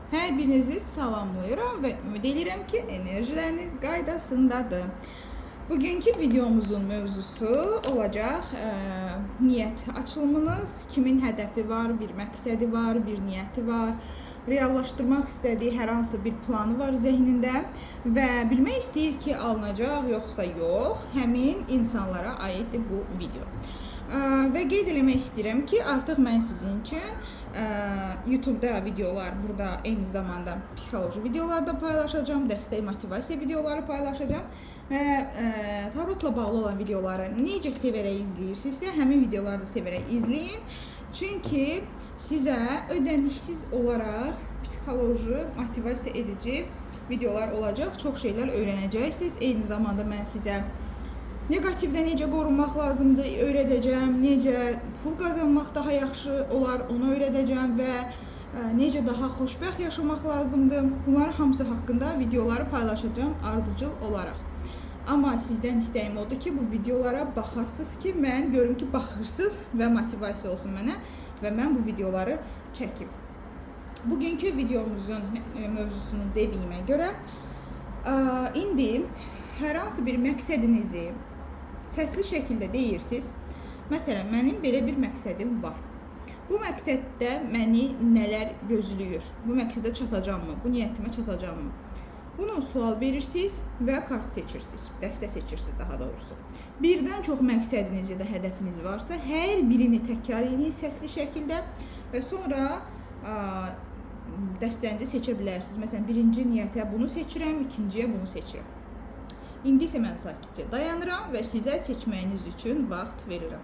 Hər birinizi salamlayıram və ümid edirəm ki, enerjiləriniz qaydasındadır. Bugünkü videomuzun mövzusu olacaq niyyət açılımınız. Kimin hədəfi var, bir məqsədi var, bir niyyəti var, reallaşdırmaq istədiyi hər hansı bir planı var zehnində və bilmək istəyir ki, alınacaq yoxsa yox, həmin insanlara aiddir bu video. Və qeyd eləmək istəyirəm ki, artıq mən sizin üçün YouTube-da videolar, burada eyni zamanda psixoloji videolar da paylaşacağam, dəstək motivasiya videoları paylaşacağam və tarotla bağlı olan videoları necə sevərək izləyirsinizsə, həmin videoları da sevərək izləyin. Çünki sizə ödənişsiz olaraq psixoloji, motivasiya edici videolar olacaq. Çox şeylər öyrənəcəksiniz. Eyni zamanda mən sizə negativdən necə qorunmaq lazımdır öyrədəcəm, necə pul qazanmaq daha yaxşı olar onu öyrədəcəm və necə daha xoşbəxt yaşamaq lazımdır. Bunların hamısı haqqında videoları paylaşacağam ardıcıl olaraq. Amma sizdən istəyim odur ki, bu videolara baxasınız ki, mən görüm ki, baxırsınız və motivasiya olsun mənə və mən bu videoları çəkim. Bugünkü videomuzun mövzusunu dediyimə görə indi hər hansı bir məqsədinizi səsli şəkildə deyirsiniz. Məsələn, mənim belə bir məqsədim var. Bu məqsəddə məni nələr gözləyir? Bu məqsədə çatacağammı? Bu niyyətimə çatacağammı? Bunu sual verirsiniz və kart seçirsiniz. Dəstə seçirsiniz daha doğrusu. Birdən çox məqsədiniz ya da hədəfiniz varsa, hər birini təkrar edin səsli şəkildə və sonra dəstənizi seçə bilərsiniz. Məsələn, birinci niyyətə bunu seçirəm, ikinciyə bunu seçirəm. İndi isə mən sakitcə dayanıram və sizə seçməyiniz üçün vaxt verirəm.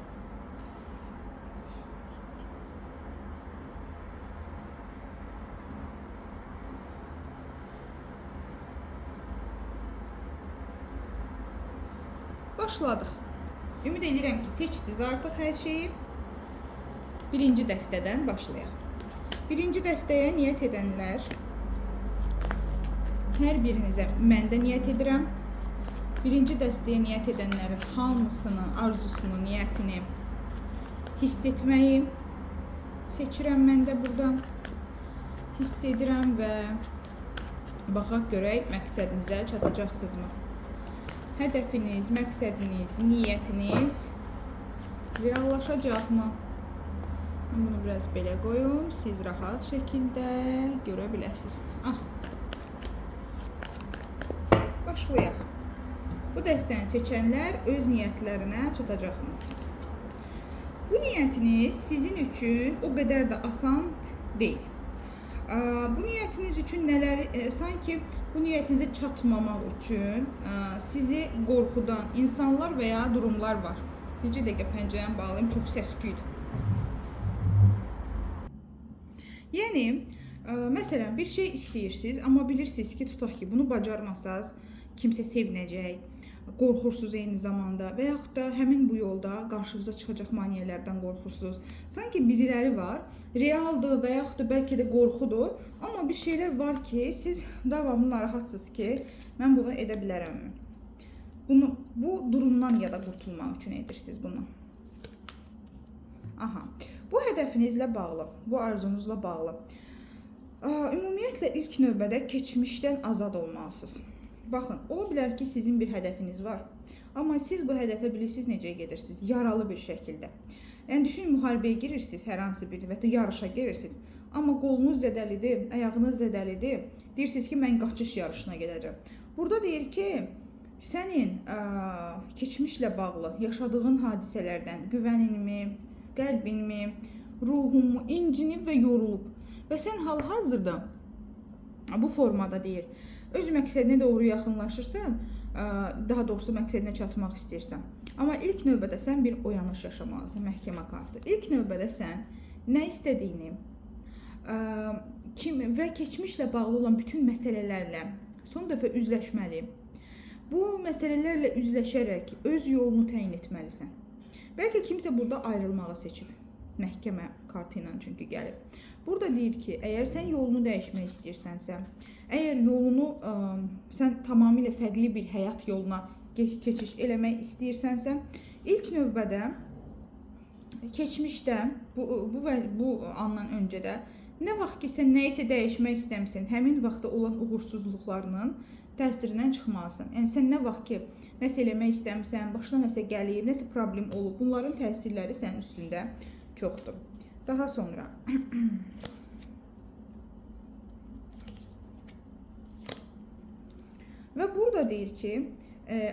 Başladıq. Ümid edirəm ki, seçdiniz artıq hər şeyi. Birinci dəstədən başlayaq. Birinci dəstəyə niyyət edənlər, hər birinizə mən də niyyət edirəm. Birinci dəstəyə niyyət edənlərin hamısının arzusunu, niyyətini hiss etməyi seçirəm mən də burada. Hiss edirəm və baxaq görək məqsədinizə çatacaqsınızmı? Hədəfiniz, məqsədiniz, niyyətiniz reallaşacaqmı? Mən bunu biraz belə qoyum, siz rahat şəkildə görə biləsiniz. Ah. Başlayaq. Bu dəstəni seçənlər öz niyyətlərinə çatacaqmı? Bu niyyətiniz sizin üçün o qədər də asan deyil. Bu niyyətiniz üçün nələr, sanki bu niyyətinizə çatmamaq üçün sizi qorxudan insanlar və ya durumlar var. Bircə dəqiqə pəncərəni bağlayım, çox səs-küydür. Yəni, məsələn, bir şey istəyirsiniz, amma bilirsiniz ki, tutaq ki, bunu bacarmasaz kimsə sevinəcək, qorxursunuz eyni zamanda və yaxud da həmin bu yolda qarşınıza çıxacaq maneələrdən qorxursunuz. Sanki biriləri var, realdır və yaxud da bəlkə də qorxudur, amma bir şeylər var ki, siz davamlı narahatsınız ki, mən bunu edə bilərəmmi? Bunu, bu durumdan ya da qurtulmaq üçün edirsiniz bunu. Aha. Bu hədəfinizlə bağlı, bu arzunuzla bağlı. Ümumiyyətlə ilk növbədə keçmişdən azad olmalısınız. Baxın, ola bilər ki, sizin bir hədəfiniz var. Amma siz bu hədəfə bilirsiniz necə gedirsiniz? Yaralı bir şəkildə. Yəni düşünün, müharibəyə girirsiniz, hər hansı bir və ya yarışa girirsiniz. Amma qolunuz zədəlidir, ayağınız zədəlidir. Deyirsiniz ki, mən qaçış yarışına gedəcəm. Burada deyir ki, sənin keçmişlə bağlı yaşadığın hadisələrdən güvəninmi, qəlbinmi, ruhunmu incinib və yorulub. Və sən hal-hazırda bu formada deyir, öz məqsədinə doğru yaxınlaşırsan, daha doğrusu məqsədinə çatmaq istəyirsən. Amma ilk növbədə sən bir oyanış yaşamalısan, məhkəmə kartı. İlk növbədə sən nə istədiyini, kim və keçmişlə bağlı olan bütün məsələlərlə son dəfə üzləşməli. Bu məsələlərlə üzləşərək öz yolunu təyin etməlisən. Bəlkə kimsə burada ayrılmağı seçib. Məhkəmə kartı ilə çünki gəlib. Burada deyir ki, əgər sən yolunu dəyişmək istəyirsənsə, əgər yolunu sən tamamilə fərqli bir həyat yoluna keçiş eləmək istəyirsənsə, ilk növbədə keçmişdə bu andan öncə də Nə vaxt ki sən nəyisə dəyişmək istəmisən, həmin vaxtda olan uğursuzluqlarının təsirindən çıxmalısan. Yəni sən nə vaxt ki nəsə eləmək istəmisən, başına nəsə gəlib, nəsə problem olub, bunların təsirləri sənin üstündə çoxdur. Daha sonra və burada deyir ki,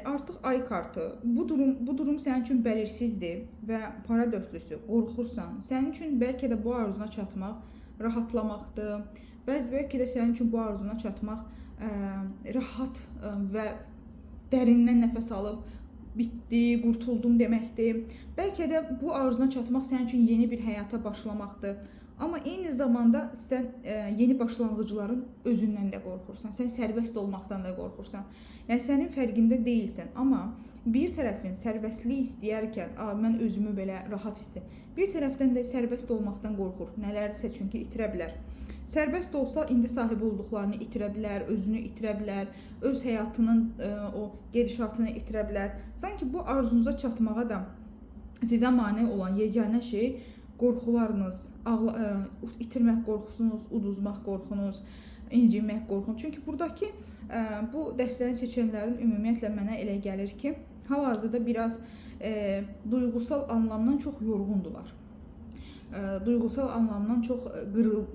artıq ay kartı, bu durum sənin üçün bəlirsizdir və para dörtlüsü, qorxursan. Sənin üçün bəlkə də bu arzuna çatmaq rahatlamaqdır. Bəlkə də sənin üçün bu arzuna çatmaq rahat və dərindən nəfəs alıb bitdi, qurtuldum deməkdir. Bəlkə də bu arzuna çatmaq sənin üçün yeni bir həyata başlamaqdır. Amma eyni zamanda sən yeni başlanğıcların özündən də qorxursan. Sən sərbəst olmaqdan da qorxursan. Yəni sənin fərqində deyilsən, amma bir tərəfin sərbəstlik istəyərkən, mən özümü belə rahat hiss edirəm. Bir tərəfdən də sərbəst olmaqdan qorxur. Nələrdirsə çünki itirə bilər. Sərbəst olsa indi sahibi olduqlarını itirə bilər, özünü itirə bilər, öz həyatının o gedişatını itirə bilər. Sanki bu arzunuza çatmağa da sizə mane olan yeganə şey qorxularınız, itirmək qorxusunuz, uduzmaq qorxunuz, incinmək qorxunuz. Çünki buradakı bu dəstəni seçənlərin ümumiyyətlə mənə elə gəlir ki, hal-hazırda biraz duyğusal anlamdan çox yorğundular. Duyğusal anlamdan çox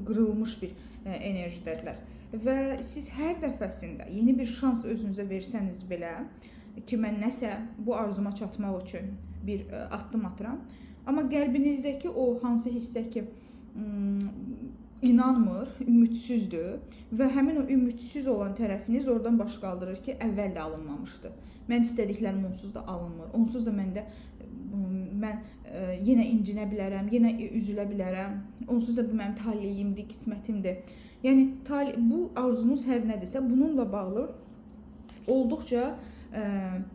qırılmış bir enerjidədirlər. Və siz hər dəfəsində yeni bir şans özünüzə versəniz belə ki, mən nəsə bu arzuma çatmaq üçün bir addım atıram. Amma qəlbinizdəki o hansı hissə ki, inanmır, ümidsüzdür və həmin o ümidsiz olan tərəfiniz oradan baş qaldırır ki, əvvəl də alınmamışdı. Mən istədiklərim onsuz da alınmır. Onsuz da mən yenə incinə bilərəm, yenə üzülə bilərəm. Onsuz da bu mənim taleyimdir, qismətimdir. Yəni bu arzunuz hər nədirsə, bununla bağlı olduqca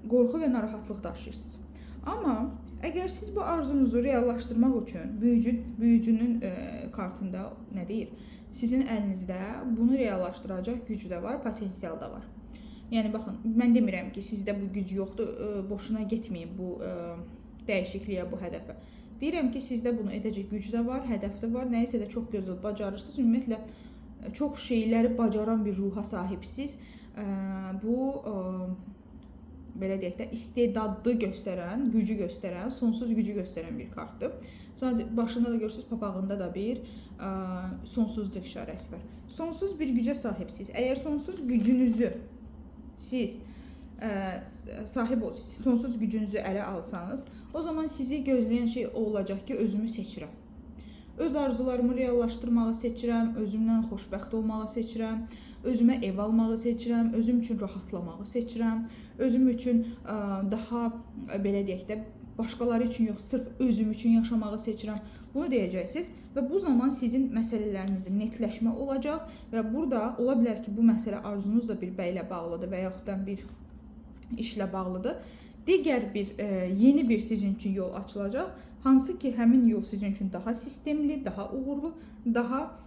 qorxu və narahatlıq daşıyırsınız. Amma əgər siz bu arzunuzu reallaşdırmaq üçün büyücünün kartında nə deyir? Sizin əlinizdə bunu reallaşdıracaq güc də var, potensial da var. Yəni baxın, mən demirəm ki, sizdə bu güc yoxdur, boşuna getməyin bu dəyişikliyə, bu hədəfə. Deyirəm ki, sizdə bunu edəcək güc də var, hədəf də var, nəyisə də çox gözəl bacarırsınız. Ümumiyyətlə, çox şeyləri bacaran bir ruha sahibsiniz. Bu belə deyək də, istedadlı göstərən, gücü göstərən, sonsuz gücü göstərən bir kartdır. Sonra başında da görürsünüz, papağında da bir sonsuzluq işarəsi var. Sonsuz bir gücə sahibsiniz. Əgər sonsuz gücünüzü siz sonsuz gücünüzü ələ alsanız, o zaman sizi gözləyən şey o olacaq ki, özümü seçirəm. Öz arzularımı reallaşdırmağı seçirəm, özümdən xoşbəxt olmağı seçirəm, özümə ev almağı seçirəm, özüm üçün rahatlamağı seçirəm, özüm üçün daha belə deyək də, başqaları üçün yox, sırf özüm üçün yaşamağı seçirəm. Bunu deyəcəksiniz və bu zaman sizin məsələlərinizin netləşmə olacaq və burada ola bilər ki, bu məsələ arzunuzla bir bəylə bağlıdır və yaxud da bir işlə bağlıdır. Digər bir yeni bir sizin üçün yol açılacaq. Hansı ki, həmin yol sizin üçün daha sistemli, daha uğurlu, daha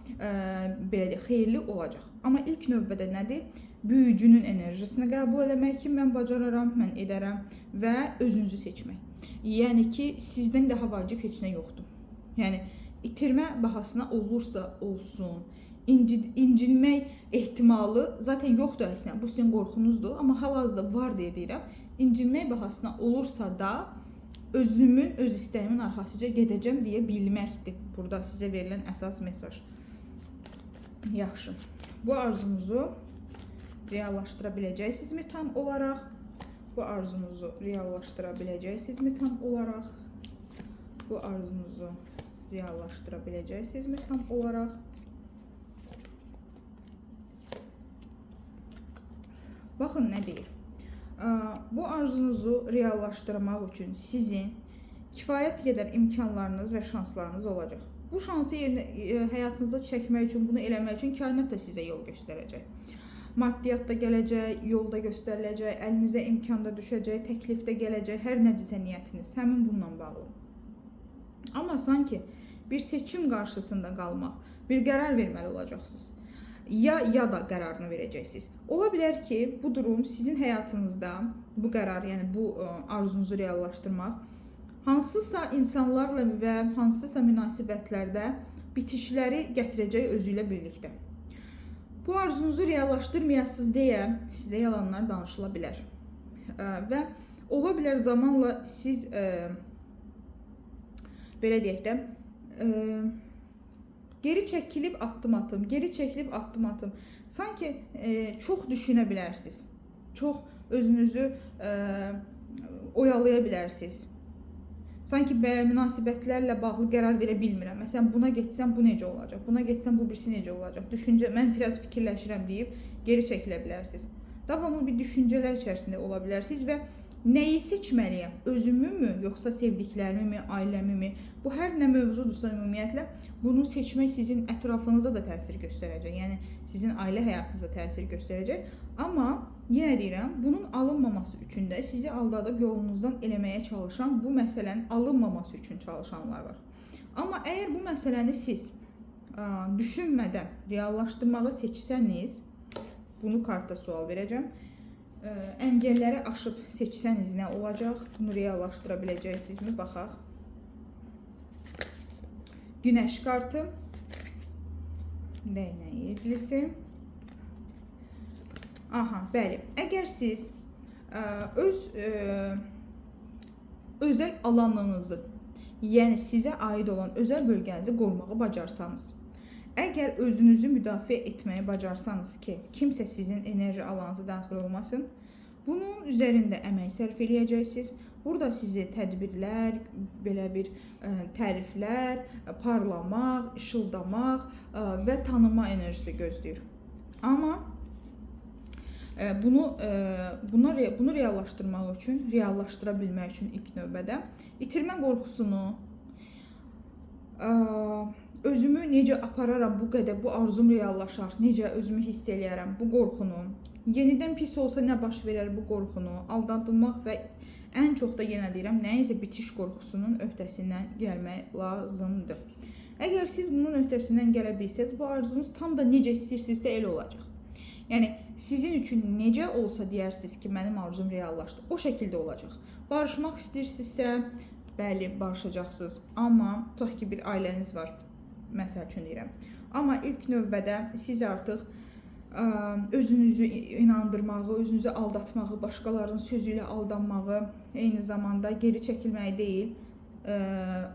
belə deyək, xeyirli olacaq. Amma ilk növbədə nədir? Büyücünün enerjisini qəbul eləmək ki, mən bacararam, mən edərəm və özünüzü seçmək. Yəni ki, sizdən daha vacib heç nə yoxdur. Yəni, itirmə bahasına olursa olsun, incinmək ehtimalı zaten yoxdur əslində. Bu sizin qorxunuzdur, amma hal-hazırda var deyə deyirəm. İncinmək bahasına olursa da özümün, öz istəyimin arxasıca gedəcəm deyə bilməkdir. Burada sizə verilən əsas mesaj. Yaxşı. Bu arzunuzu reallaşdıra biləcəksinizmi tam olaraq? Bu arzunuzu reallaşdıra biləcəksinizmi tam olaraq? Bu arzunuzu reallaşdıra biləcəksinizmi tam olaraq? Baxın nə deyir. Bu arzunuzu reallaşdırmaq üçün sizin kifayət qədər imkanlarınız və şanslarınız olacaq. Bu şansı yerinə, həyatınıza çəkmək üçün, bunu eləmək üçün kainat da sizə yol göstərəcək. Maddiyyat da gələcək, yol da göstəriləcək, əlinizə imkan da düşəcək, təklif də gələcək, hər nədirsə niyyətiniz, həmin bununla bağlı. Amma sanki bir seçim qarşısında qalmaq, bir qərar verməli olacaqsınız. Ya da qərarını verəcəksiniz. Ola bilər ki, bu durum sizin həyatınızda, bu qərar, yəni bu arzunuzu reallaşdırmaq, hansısa insanlarla və hansısa münasibətlərdə bitişləri gətirəcək özü ilə birlikdə. Bu arzunuzu reallaşdırmayasınız deyə sizə yalanlar danışıla bilər. Və ola bilər zamanla siz belə deyək də, geri çəkilib addım atım, geri çəkilib addım atım. Sanki çox düşünə bilərsiniz. Çox özünüzü oyalaya bilərsiniz. Sanki münasibətlərlə bağlı qərar verə bilmirəm. Məsələn, buna getsəm bu necə olacaq? Buna getsəm bu birisi necə olacaq? Düşüncə, mən biraz fikirləşirəm deyib geri çəkilə bilərsiniz. Davamlı bir düşüncələr içərisində ola bilərsiniz və nəyi seçməliyəm? Özümü mü, yoxsa sevdiklərimi mi, ailəmi mi? Bu hər nə mövzudursa ümumiyyətlə bunu seçmək sizin ətrafınıza da təsir göstərəcək. Yəni sizin ailə həyatınıza təsir göstərəcək. Amma yenə deyirəm, bunun alınmaması üçün də sizi aldadıb yolunuzdan eləməyə çalışan, bu məsələnin alınmaması üçün çalışanlar var. Amma əgər bu məsələni siz düşünmədən reallaşdırmağı seçsəniz, bunu karta sual verəcəm. Əngəlləri aşıb seçsəniz nə olacaq? Bunu reallaşdıra biləcəksinizmi? Baxaq. Günəş kartı, dəyənək yedlisi. Aha, bəli. Əgər siz öz özəl alanınızı, yəni sizə aid olan özəl bölgənizi qorumağı bacarsanız, əgər özünüzü müdafiə etməyi bacarsanız ki, kimsə sizin enerji alanınıza daxil olmasın, bunun üzərində əmək sərf eləyəcəksiniz. Burada sizi tədbirlər, belə bir təriflər, parlamaq, işıldamaq və tanınma enerjisi gözləyir. Amma bunu reallaşdırmaq üçün, reallaşdıra bilmək üçün ilk növbədə itirmə qorxusunu, özümü necə apararam bu qədər, bu arzum reallaşar, necə özümü hiss eləyərəm bu qorxunu, yenidən pis olsa nə baş verər bu qorxunu, aldadılmaq və ən çox da yenə deyirəm, nəyinsə bitiş qorxusunun öhdəsindən gəlmək lazımdır. Əgər siz bunun öhdəsindən gələ bilsəniz, bu arzunuz tam da necə istəyirsinizsə elə olacaq. Yəni, sizin üçün necə olsa deyərsiniz ki, mənim arzum reallaşdı, o şəkildə olacaq. Barışmaq istəyirsinizsə, bəli, barışacaqsınız. Amma tutaq ki, bir ailəniz var, məsəl üçün deyirəm. Amma ilk növbədə siz artıq özünüzü inandırmağı, özünüzü aldatmağı, başqalarının sözü ilə aldanmağı, eyni zamanda geri çəkilməyi deyil,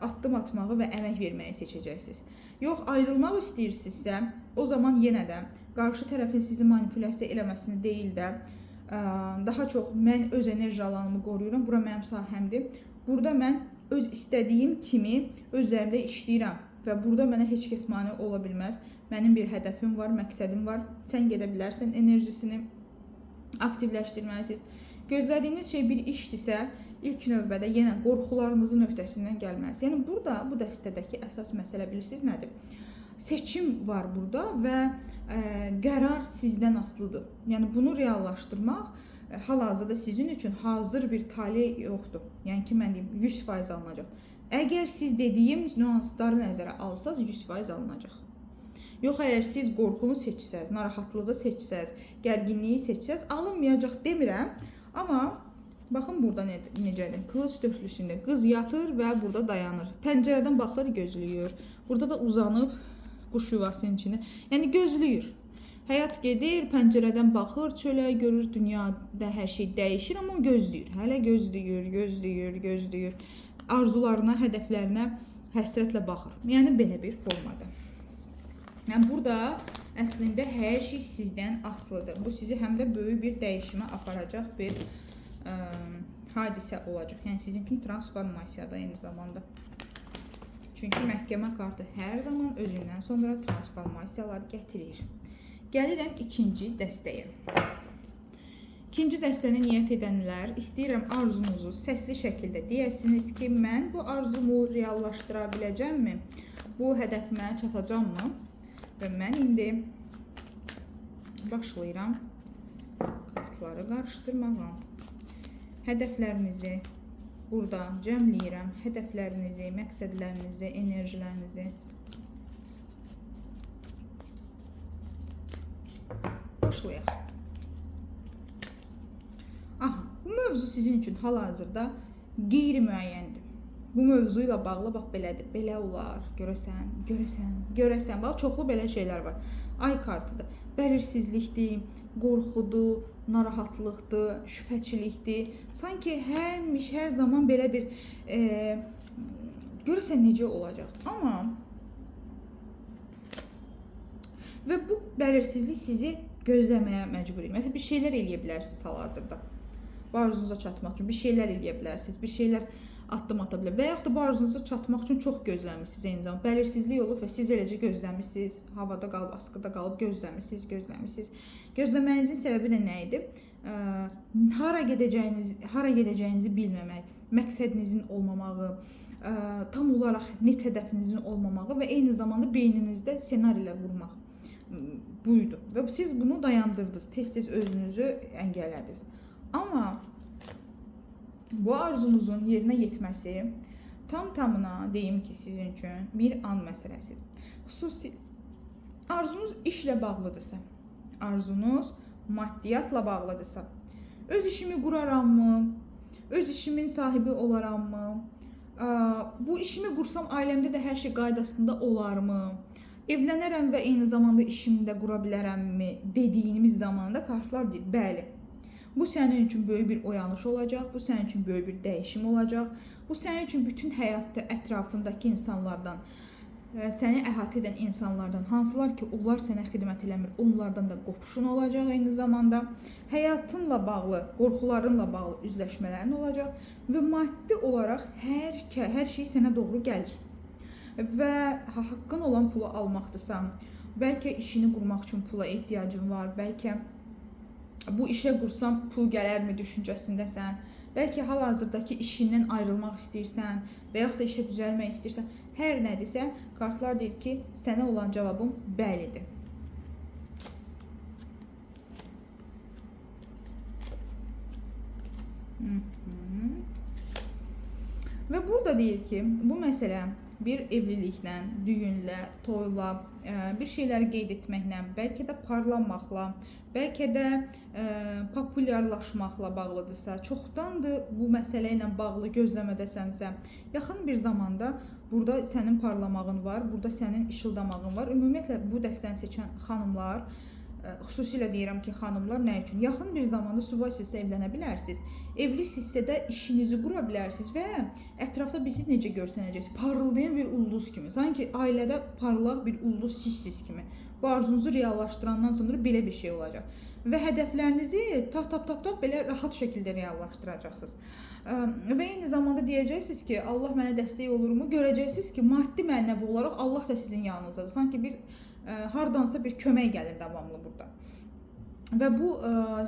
addım atmağı və əmək verməyi seçəcəksiniz. Yox, ayrılmaq istəyirsinizsə, o zaman yenə də qarşı tərəfin sizi manipulyasiya eləməsini deyil də, daha çox mən öz enerji alanımı qoruyuram, bura mənim sahəmdir. Burada mən öz istədiyim kimi öz üzərimdə işləyirəm və burada mənə heç kəs mane ola bilməz. Mənim bir hədəfim var, məqsədim var. Sən gedə bilərsən enerjisini aktivləşdirməlisiniz. Gözlədiyiniz şey bir işdirsə, ilk növbədə yenə qorxularınızın öhdəsindən gəlməlisiniz. Yəni burada bu dəstədəki əsas məsələ bilirsiniz nədir? Seçim var burada və qərar sizdən asılıdır. Yəni bunu reallaşdırmaq hal-hazırda sizin üçün hazır bir tale yoxdur. Yəni ki, mən deyim 100% alınacaq. Əgər siz dediyim nüansları nəzərə alsaz 100% alınacaq. Yox, əgər siz qorxunu seçsəz, narahatlığı seçsəz, gərginliyi seçsəz, alınmayacaq demirəm. Amma baxın burada necədir? Kılıc dörtlüsündə qız yatır və burada dayanır. Pəncərədən baxır, gözləyir. Burada da uzanıb quş yuvasının içində. Yəni gözləyir. Həyat gedir, pəncərədən baxır, çölə görür, dünyada hər şey dəyişir, amma o gözləyir. Hələ gözləyir, gözləyir, gözləyir. Arzularına, hədəflərinə həsrətlə baxır. Yəni belə bir formada. Yəni burada əslində hər şey sizdən asılıdır. Bu sizi həm də böyük bir dəyişimə aparacaq bir hadisə olacaq. Yəni sizin üçün transformasiyada eyni zamanda. Çünki məhkəmə kartı hər zaman özündən sonra transformasiyalar gətirir. Gəlirəm ikinci dəstəyə. İkinci dəstəni niyyət edənlər, istəyirəm arzunuzu səsli şəkildə deyəsiniz ki, mən bu arzumu reallaşdıra biləcəmmi? Bu hədəfimə çatacaqmı? Və mən indi başlayıram kartları qarışdırmağa. Hədəflərinizi burada cəmləyirəm. Hədəflərinizi, məqsədlərinizi, enerjilərinizi. Başlayaq. Aha, bu mövzu sizin üçün hal-hazırda qeyri-müəyyəndir. Bu mövzu ilə bağlı bax belədir, belə olar, görəsən, görəsən, görəsən. Bax çoxlu belə şeylər var. Ay kartıdır. Bəlirsizlikdir, qorxudur, narahatlıqdır, şübhəçilikdir. Sanki həmiş hər zaman belə bir görəsən necə olacaq. Amma və bu bəlirsizlik sizi gözləməyə məcbur edir. Məsələn, bir şeylər eləyə bilərsiniz hal-hazırda. Bu arzunuza çatmaq üçün bir şeylər eləyə bilərsiniz, bir şeylər addım ata bilər. Və yaxud da bu arzunuza çatmaq üçün çox gözləmisiniz eyni zamanda. Bəlirsizlik olub və siz eləcə gözləmisiniz, havada qalıb, asqıda qalıb gözləmisiniz, gözləmisiniz. Gözləməyinizin səbəbi də nə idi? Hara gedəcəyinizi bilməmək, məqsədinizin olmamağı, tam olaraq net hədəfinizin olmamağı və eyni zamanda beyninizdə ssenarilər qurmaq buydu. Və siz bunu dayandırdınız, tez-tez özünüzü əngəllədiniz. Amma bu arzunuzun yerinə yetməsi tam-tamına deyim ki, sizin üçün bir an məsələsidir. Xüsusi arzunuz işlə bağlıdırsa, arzunuz maddiyyatla bağlıdırsa, öz işimi quraramмı, öz işimin sahibi olarammı, bu işimi qursam ailəmdə də hər şey qaydasında olarmı, evlənərəm və eyni zamanda işimi də qura bilərəmmi dediyimiz zamanda kartlar deyir, bəli. Bu sənin üçün böyük bir oyanış olacaq, bu sənin üçün böyük bir dəyişim olacaq. Bu sənin üçün bütün həyatda ətrafındakı insanlardan, səni əhatə edən insanlardan, hansılar ki, onlar sənə xidmət eləmir, onlardan da qopuşun olacaq eyni zamanda. Həyatınla bağlı, qorxularınla bağlı üzləşmələrin olacaq və maddi olaraq hər şey sənə doğru gəlir. Və haqqın olan pulu almaqdırsa, bəlkə işini qurmaq üçün pula ehtiyacın var, bəlkə bu işə qursam pul gələrmi düşüncəsindəsən, bəlkə hal-hazırdakı işindən ayrılmaq istəyirsən və yaxud da işə düzəlmək istəyirsən. Hər nədirsə, kartlar deyir ki, sənə olan cavabım bəlidir. Və burada deyir ki, bu məsələ bir evliliklə, düyünlə, toyla, bir şeyləri qeyd etməklə, bəlkə də parlamaqla, bəlkə də populyarlaşmaqla bağlıdırsa, çoxdandır bu məsələ ilə bağlı gözləmədəsənsə, yaxın bir zamanda burada sənin parlamağın var, burada sənin işıldamağın var. Ümumiyyətlə, bu dəstəni seçən xanımlar, xüsusilə deyirəm ki, xanımlar nə üçün? Yaxın bir zamanda subaysizsə evlənə bilərsiniz. Evlisinizsə də işinizi qura bilərsiniz və ətrafda bilirsiniz necə görsənəcəksiniz? Parıldayan bir ulduz kimi. Sanki ailədə parlaq bir ulduz sizsiz kimi. Bu arzunuzu reallaşdırandan sonra belə bir şey olacaq. Və hədəflərinizi tap-tap-tap belə rahat şəkildə reallaşdıracaqsınız. Və eyni zamanda deyəcəksiniz ki, Allah mənə dəstək olurmu? Görəcəksiniz ki, maddi mənəvi olaraq Allah da sizin yanınızdadır. Sanki bir hardansa bir kömək gəlir davamlı burada. Və bu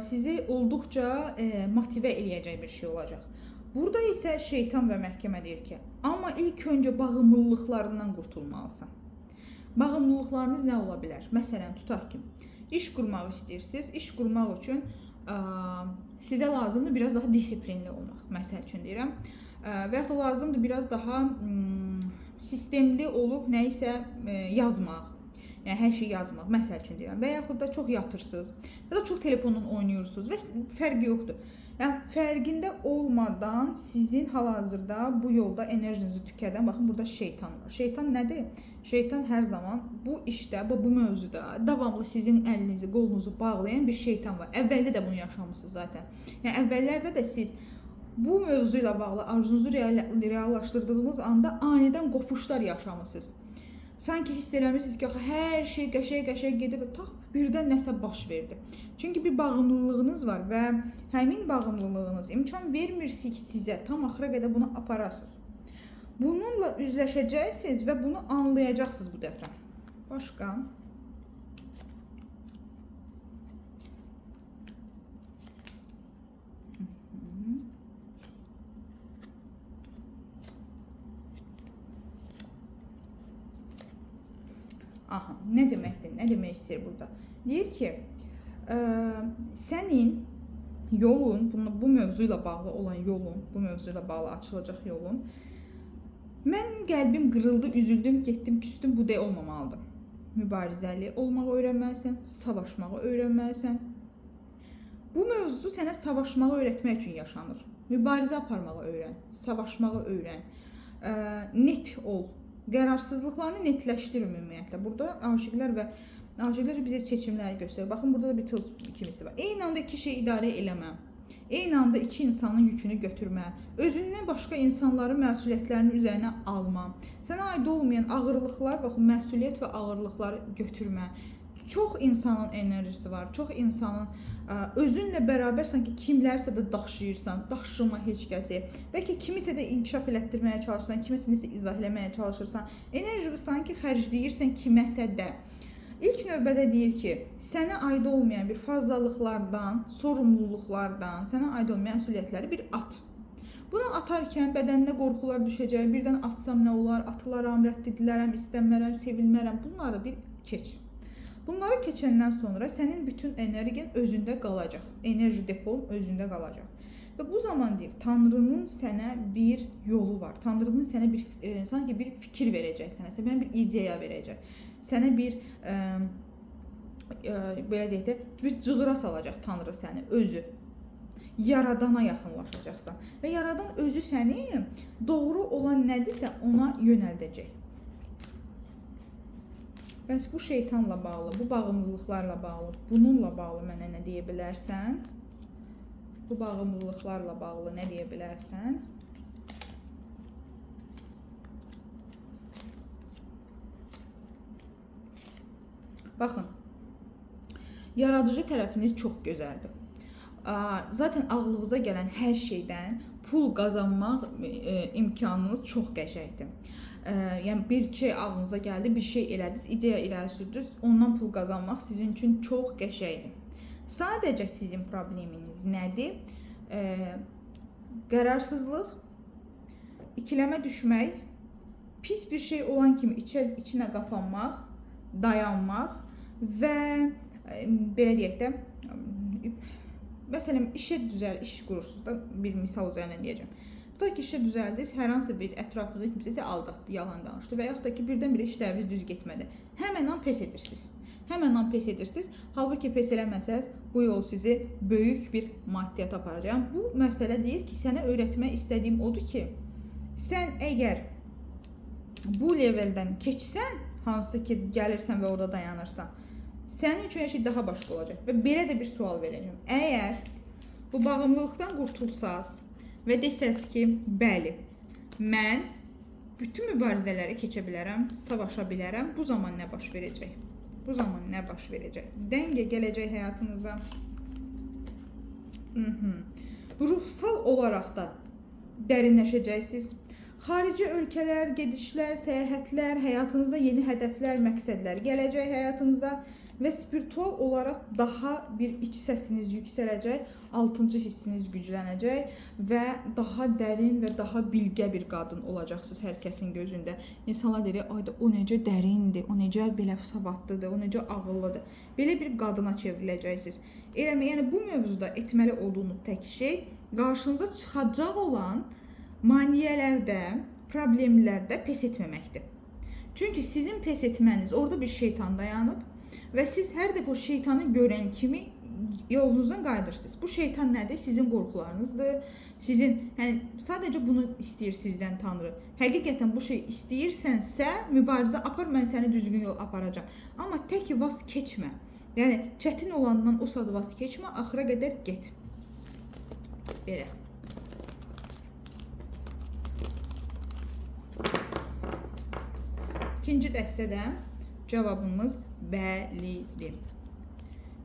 sizi olduqca motivə eləyəcək bir şey olacaq. Burada isə şeytan və məhkəmə deyir ki, amma ilk öncə bağımlılıqlarından qurtulmalısan. Bağımlılıqlarınız nə ola bilər? Məsələn, tutaq ki, iş qurmaq istəyirsiniz. İş qurmaq üçün sizə lazımdır biraz daha disiplinli olmaq. Məsəl üçün deyirəm. Və yaxud da lazımdır biraz daha sistemli olub nəyisə yazmaq. Yəni, hər şeyi yazmaq, məsəl üçün deyirəm. Və yaxud da çox yatırsınız, ya da çox telefonla oynayırsınız və fərqi yoxdur. Yəni, fərqində olmadan sizin hal-hazırda bu yolda enerjinizi tükədən, baxın, burada şeytan var. Şeytan nədir? Şeytan hər zaman bu işdə, bu mövzuda davamlı sizin əlinizi, qolunuzu bağlayan bir şeytan var. Əvvəldə də bunu yaşamışsınız zaten. Yəni, əvvəllərdə də siz bu mövzu ilə bağlı arzunuzu reallaşdırdığınız anda anidən qopuşlar yaşamışsınız. Sanki hiss eləmişsiniz ki, hər şey qəşəng-qəşəng gedir də, tap birdən nəsə baş verdi. Çünki bir bağımlılığınız var və həmin bağımlılığınız imkan vermir ki, sizə tam axıra qədər bunu aparasınız. Bununla üzləşəcəksiniz və bunu anlayacaqsınız bu dəfə. Başqa? Aha, nə deməkdir? Nə demək istəyir burada? Deyir ki, sənin yolun, bu mövzu ilə bağlı olan yolun, bu mövzu ilə bağlı açılacaq yolun, mən qəlbim qırıldı, üzüldüm, getdim, küstüm, bu deyə olmamalıdır. Mübarizəli olmağı öyrənməlisən, savaşmağı öyrənməlisən. Bu mövzu sənə savaşmağı öyrətmək üçün yaşanır. Mübarizə aparmağı öyrən, savaşmağı öyrən. Net ol. Qərarsızlıqlarını netləşdir ümumiyyətlə. Burada aşiqlər və aşiqlər bizə seçimləri göstərir. Baxın, burada da bir tılsım kimisi var. Eyni anda iki şey idarə eləmə. Eyni anda iki insanın yükünü götürmə. Özündən başqa insanların məsuliyyətlərini üzərinə alma. Sənə aid olmayan ağırlıqlar, baxın, məsuliyyət və ağırlıqları götürmə. Çox insanın enerjisi var. Çox insanın özünlə bərabər sanki kimlərsə də daşıyırsan, daşıma heç kəsi. Bəlkə kimisə də inkişaf elətdirməyə çalışırsan, kiməsə nəsə izah eləməyə çalışırsan. Enerjini sanki xərcləyirsən kiməsə də. İlk növbədə deyir ki, sənə aid olmayan bir fazlalıqlardan, sorumluluqlardan, sənə aid olmayan məsuliyyətləri bir at. Bunu atarkən bədəninə qorxular düşəcək. Birdən atsam nə olar? Atılaram, rədd edilərəm, istənmərəm, sevilmərəm. Bunları bir keç. Bunları keçəndən sonra sənin bütün energiyan özündə qalacaq. Enerji depon özündə qalacaq. Və bu zaman deyir, Tanrının sənə bir yolu var. Tanrının sənə bir sanki bir fikir verəcək sənə, sənə bir ideya verəcək. Sənə bir belə deyək də, bir cığıra salacaq Tanrı səni özü. Yaradana yaxınlaşacaqsan və Yaradan özü səni doğru olan nədirsə ona yönəldəcək. Bəs bu şeytanla bağlı, bu bağımlılıqlarla bağlı, bununla bağlı mənə nə deyə bilərsən? Bu bağımlılıqlarla bağlı nə deyə bilərsən? Baxın, yaradıcı tərəfiniz çox gözəldir. Zaten ağlınıza gələn hər şeydən pul qazanmaq imkanınız çox qəşəngdir. Yəni bir şey ağlınıza gəldi, bir şey elədiniz, ideya irəli sürdünüz, ondan pul qazanmaq sizin üçün çox qəşəngdir. Sadəcə sizin probleminiz nədir? Qərarsızlıq, ikiləmə düşmək, pis bir şey olan kimi içinə qapanmaq, dayanmaq və belə deyək də, məsələn, işə düzəl, iş qurursunuz da, bir misal üzərindən deyəcəm. Tutaq ki, işə düzəldiniz, hər hansı bir ətrafınızda kimsə sizi aldatdı, yalan danışdı və yaxud da ki, birdən-birə işləriniz düz getmədi. Həmən an pes edirsiniz. Həmən an pes edirsiniz. Halbuki pes eləməsəz, bu yol sizi böyük bir maddiyata aparacaq. Yəni, bu məsələ deyir ki, sənə öyrətmək istədiyim odur ki, sən əgər bu leveldən keçsən, hansı ki, gəlirsən və orada dayanırsan, sənin üçün hər şey daha başqa olacaq. Və belə də bir sual verəcəm. Əgər bu bağımlılıqdan qurtulsaz və desəz ki, bəli, mən bütün mübarizələri keçə bilərəm, savaşa bilərəm, bu zaman nə baş verəcək? Bu zaman nə baş verəcək? Dəngə gələcək həyatınıza. Ruhsal olaraq da dərinləşəcəksiniz. Xarici ölkələr, gedişlər, səyahətlər, həyatınıza yeni hədəflər, məqsədlər gələcək həyatınıza və spiritual olaraq daha bir iç səsiniz yüksələcək, 6-cı hissiniz güclənəcək və daha dərin və daha bilgə bir qadın olacaqsınız hər kəsin gözündə. İnsanlar deyir, ayda o necə dərindir, o necə belə savadlıdır, o necə ağıllıdır. Belə bir qadına çevriləcəksiniz. Eləmi? Yəni bu mövzuda etməli olduğunuz tək şey qarşınıza çıxacaq olan maneələrdə, problemlərdə pes etməməkdir. Çünki sizin pes etməniz, orada bir şeytan dayanıb və siz hər dəfə o şeytanı görən kimi yolunuzdan qayıdırsınız. Bu şeytan nədir? Sizin qorxularınızdır. Sizin, yəni sadəcə bunu istəyir sizdən Tanrı. Həqiqətən bu şey istəyirsənsə, mübarizə apar, mən səni düzgün yol aparacağam. Amma tək vaz keçmə. Yəni çətin olandan o saat vaz keçmə, axıra qədər get. Belə. İkinci dəstədə cavabımız bəlidir.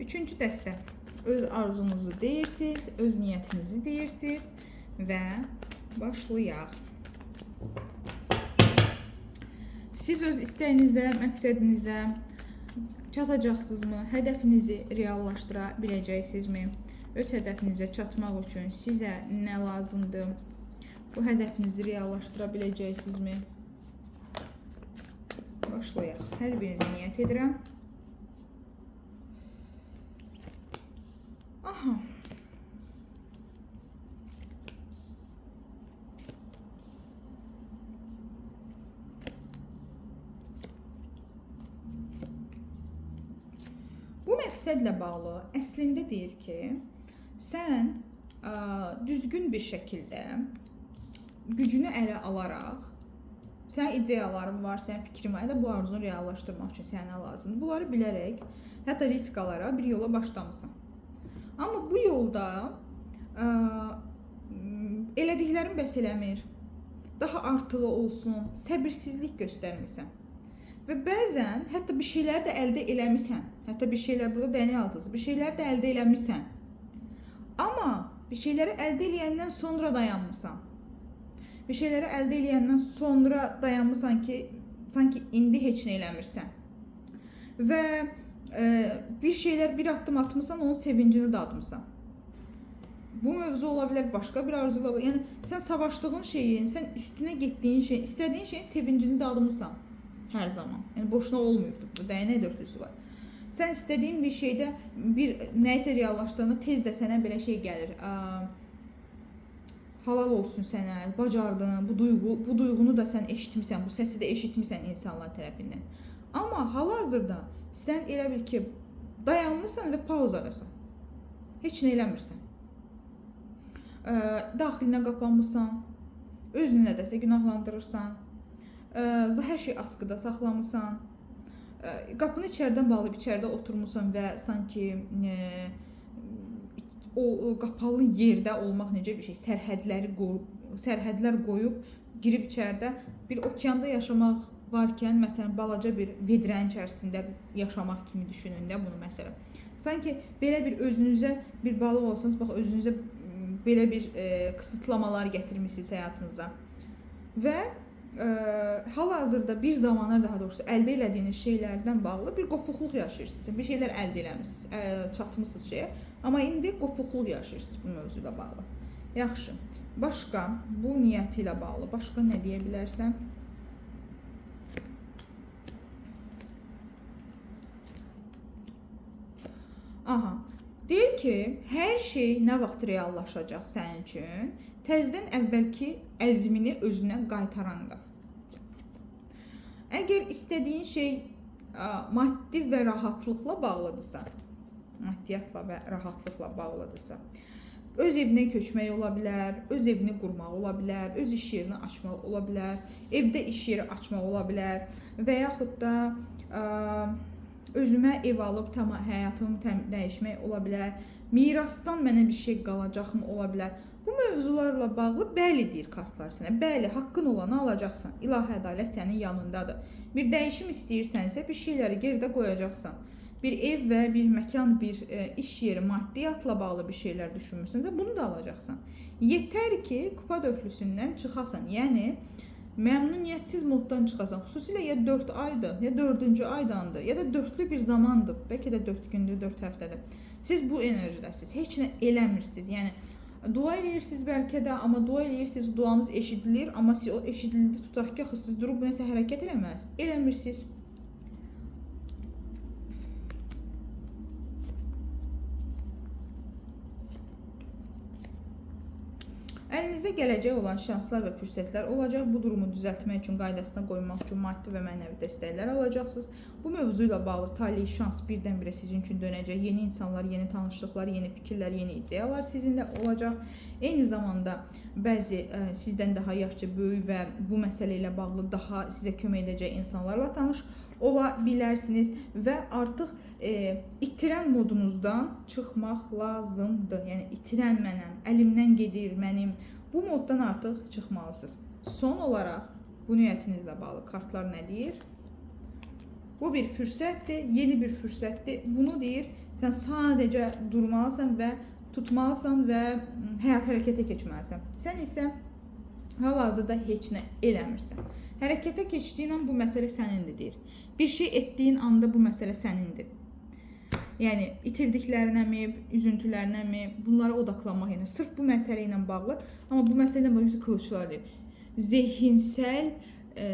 Üçüncü dəstə. Öz arzunuzu deyirsiniz, öz niyyətinizi deyirsiniz və başlayaq. Siz öz istəyinizə, məqsədinizə çatacaqsınızmı? Hədəfinizi reallaşdıra biləcəksinizmi? Öz hədəfinizə çatmaq üçün sizə nə lazımdır? Bu hədəfinizi reallaşdıra biləcəksinizmi? Başlayaq. Hər birinizi niyyət edirəm. Aha. Bu məqsədlə bağlı əslində deyir ki, sən düzgün bir şəkildə gücünü ələ alaraq Sənin ideyaların var, sənin fikrin var, ya da bu arzunu reallaşdırmaq üçün sənə nə lazımdır? Bunları bilərək, hətta risk alaraq bir yola başlamısan. Amma bu yolda elədiklərin bəs eləmir. Daha artığı olsun, səbirsizlik göstərmisən. Və bəzən hətta bir şeyləri də əldə eləmisən. Hətta bir şeylər burada dəyənək altısı, bir şeyləri də əldə eləmisən. Amma bir şeyləri əldə eləyəndən sonra dayanmısan. Bir şeyləri əldə eləyəndən sonra dayanmısan ki, sanki indi heç nə eləmirsən. Və bir şeylər bir addım atmısan, onun sevincini dadmısan. Bu mövzu ola bilər, başqa bir arzu ola bilər. Yəni sən savaşdığın şeyin, sən üstünə getdiyin şeyin, istədiyin şeyin sevincini dadmısan hər zaman. Yəni boşuna olmayıbdır. Bu dəyənək dörtlüsü var. Sən istədiyin bir şeydə bir nəyisə reallaşdıranda tez də sənə belə şey gəlir. Halal olsun sənə, bacardın, bu duyğunu da sən eşitmisən, bu səsi də eşitmisən insanlar tərəfindən. Amma hal-hazırda sən elə bil ki, dayanmısan və pauzadasan. Heç nə eləmirsən. Daxilinə qapanmısan, özünü nədəsə günahlandırırsan, hər şey askıda saxlamısan, qapını içəridən bağlayıb içəridə oturmusan və sanki o qapalı yerdə olmaq necə bir şey, sərhədlər qoyub girib içəridə bir okeanda yaşamaq varkən, məsələn, balaca bir vedrənin içərisində yaşamaq kimi düşünün də bunu məsələn. Sanki belə bir özünüzə bir balıq olsanız, bax özünüzə belə bir qısıtlamalar gətirmişsiniz həyatınıza. Və hal-hazırda bir zamanlar, daha doğrusu əldə elədiyiniz şeylərdən bağlı bir qopuqluq yaşayırsınız. Bir şeylər əldə eləmisiniz, çatmısınız şeyə. Amma indi qopuqluq yaşayırsınız bu mövzu ilə bağlı. Yaxşı. Başqa bu niyyəti ilə bağlı başqa nə deyə bilərsən? Aha. Deyir ki, hər şey nə vaxt reallaşacaq sənin üçün? Təzədən əvvəlki əzmini özünə qaytaranda. Əgər istədiyin şey maddi və rahatlıqla bağlıdırsa, maddiyyatla və rahatlıqla bağlıdırsa, öz evinə köçmək ola bilər, öz evini qurmaq ola bilər, öz iş yerini açmaq ola bilər, evdə iş yeri açmaq ola bilər və yaxud da özümə ev alıb tam həyatımı dəyişmək ola bilər, mirasdan mənə bir şey qalacaqmı ola bilər. Bu mövzularla bağlı bəli deyir kartlar sənə. Bəli, haqqın olanı alacaqsan. İlahi ədalət sənin yanındadır. Bir dəyişim istəyirsənsə, bir şeyləri geridə qoyacaqsan. Bir ev və bir məkan, bir iş yeri, maddiyyatla bağlı bir şeylər düşünmürsənsə, bunu da alacaqsan. Yetər ki, kupa dörtlüsündən çıxasan. Yəni, məmnuniyyətsiz moddan çıxasan. Xüsusilə ya 4 aydır, ya 4-cü aydandır, ya da dörtlü bir zamandır. Bəlkə də 4 gündür, 4 həftədir. Siz bu enerjidəsiniz. Heç nə eləmirsiniz. Yəni, dua eləyirsiniz bəlkə də, amma dua eləyirsiniz, duanız eşidilir, amma siz o eşidildi tutaq ki, axı siz durub nəsə hərəkət eləməlisiniz. Eləmirsiniz. Əlinizdə gələcək olan şanslar və fürsətlər olacaq. Bu durumu düzəltmək üçün, qaydasına qoymaq üçün maddi və mənəvi dəstəklər alacaqsınız. Bu mövzu ilə bağlı tali şans birdən-birə sizin üçün dönəcək. Yeni insanlar, yeni tanışlıqlar, yeni fikirlər, yeni ideyalar sizinlə olacaq. Eyni zamanda bəzi sizdən daha yaşca böyük və bu məsələ ilə bağlı daha sizə kömək edəcək insanlarla tanış ola bilərsiniz və artıq itirən modunuzdan çıxmaq lazımdır. Yəni itirən mənəm, əlimdən gedir mənim. Bu moddan artıq çıxmalısınız. Son olaraq bu niyyətinizlə bağlı kartlar nə deyir? Bu bir fürsətdir, yeni bir fürsətdir. Bunu deyir, sən sadəcə durmalısan və tutmalısan və həyat hərəkətə keçməlisən. Sən isə hal-hazırda heç nə eləmirsən. Hərəkətə keçdiyin an bu məsələ sənindir deyir. Bir şey etdiyin anda bu məsələ sənindir. Yəni itirdiklərinə mi, üzüntülərinə mi, bunlara odaqlanmaq, yəni sırf bu məsələ ilə bağlı, amma bu məsələ ilə bağlı qılıçlar deyir. Zehinsəl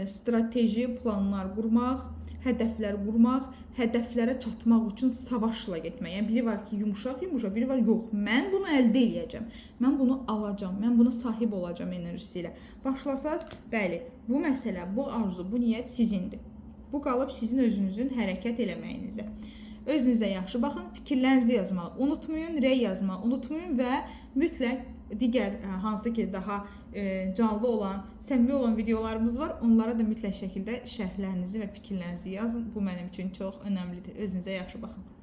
strateji planlar qurmaq, hədəflər qurmaq, hədəflərə çatmaq üçün savaşla getmək. Yəni biri var ki, yumuşaq-yumuşaq, biri var yox, mən bunu əldə eləyəcəm, mən bunu alacam, mən buna sahib olacam enerjisi ilə. Başlasaz, bəli, bu məsələ, bu arzu, bu niyyət sizindir. Bu qalıb sizin özünüzün hərəkət eləməyinizə. Özünüzə yaxşı baxın, fikirlərinizi yazmağı unutmayın, rəy yazmağı unutmayın və mütləq digər hansı ki daha canlı olan, səmimi olan videolarımız var. Onlara da mütləq şəkildə şərhlərinizi və fikirlərinizi yazın. Bu mənim üçün çox önəmlidir. Özünüzə yaxşı baxın.